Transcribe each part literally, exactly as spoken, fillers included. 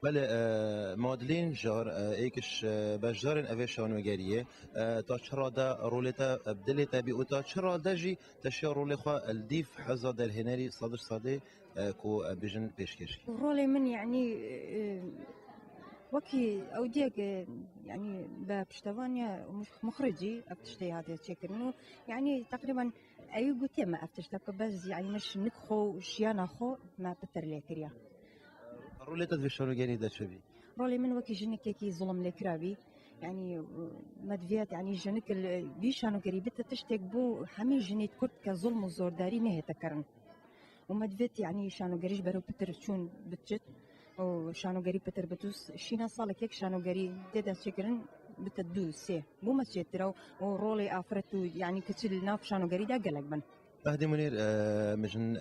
Belê, e, Madlîn Jar, e, êk ji, e, beşdarên evê şanogeriyê, e, ta çi rade rolê te, e, bi dilê te bî û ta çi rade jî te şiya rolê xwe li dîv heza derhênerî Sadir Sadê, e, ku em bêjin pêşkêş kî? Rolê min, yanî, e, wekî ew diyek, e, yanî be piştevaniya mux-, muxricî ev tiştê hatiye çêkirin û, yanî, teqrîben ewî gotiye me ev tişte ku bes, yanî, min şinik xwe û şiyana xwe me pitir lê kiriye. Rolê te di vê şanogeriyê de çi bî? Rolê min wekî jinikekî zulm lê kirabî. Yanî, me diviyet, yanî, jinik li vî şanogerî bite tiştek bo hemî jinê Kurd ke zulm û zordarî nehête kirin. Û me divêt, yanî, şanogerî ji ber û pitir çûn biçit û şanogerî pitir bitûs. Şîna salek yek şanogerî tê destçêkirin bite du, sê. Bû me çêtir ew û rolê afiret û, yanî, kiçî li nav şanogerî de gelek bin. Mehdî Munîr, e, mijin, e,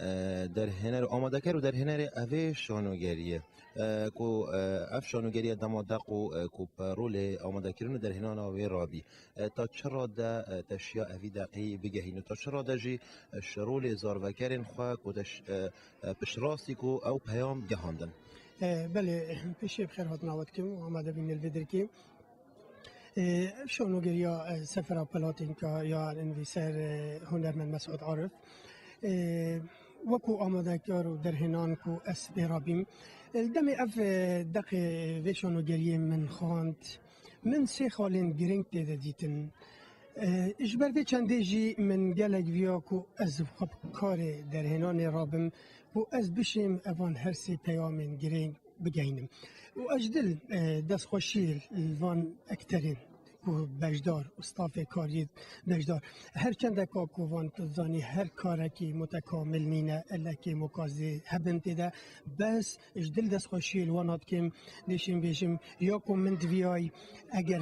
derhêner û amadeker û derhênerê evê şanogeriyê, e, ku, e, ev şanogeriye dema deq û, e, ku bi rolê amadekirin û derhênana wê rabî. E, ta çi rade, e, te şiya evî deqî bigehîn û ta çi rade jî, e, ji rolê zarvekerên xwe ku te ş-, e, e, piştrastî ku ew peyam gihandin? E, belê, pêşê bi xêr hatina we dikim û amade bîn li vê derkê. E, ev şanogeriya, e, Sefera Pelatinka ya nivîser, e, hunermend Mesûd Arif. E, wekû amadekar û derhênan ku ez pê rabîm. E, li demê ev, e, deqê vê şanogeriyê min xwend. Min sê xalên girîng tê de dîtin. E, ji ber vê çendê jî min gelek viya ku ez xwe bi karê derhênanê rabim, ku ez bişêm evan her sê peyamên girîng bigehînim. Û ez ji dil, e, destxweşî li van ekterên ku beşdar û stafê kariyê beşdar. Her çendeka ku van tu zanî her karekî mutekamil nîne, elekê mokazê hebin tê de, bes ji dil destxweşiyê li wana dikim, dêşim bêjim, ya ku min diviyay, eger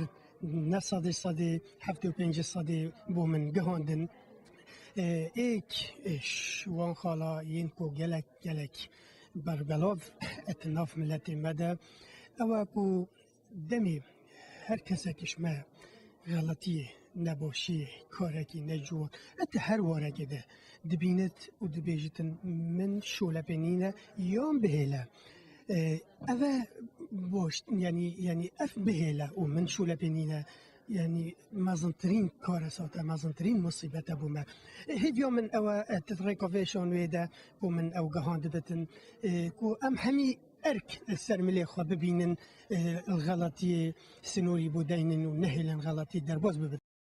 ne sedê sedê, heftê û pênc sedê bo min gihandin. E, êk, e, ji wan xala yên ku gelek, gelek berbelav et nav miletê me de, ew e ku demê her kesek ji me xeletiyê, nebaşiyê, karekî neciwan, et her warekê de dibînit û dibêjitin, min şolepê nîne yan bihêle. E, ev e baş, yanî, yanî ev bihêle û min şolepê nîne, yanî mezintirîn karesat e, mezintirîn musîbet e bo me. E, hêviya min ew e, e, di rêka vê şanwê de ku min ew gihandibitin, e, ku em hemî erk li ser milê xwe bibînin, e, li xeletiyê sînorî bo deynin û nehêlin xeletiyê derbas bibin.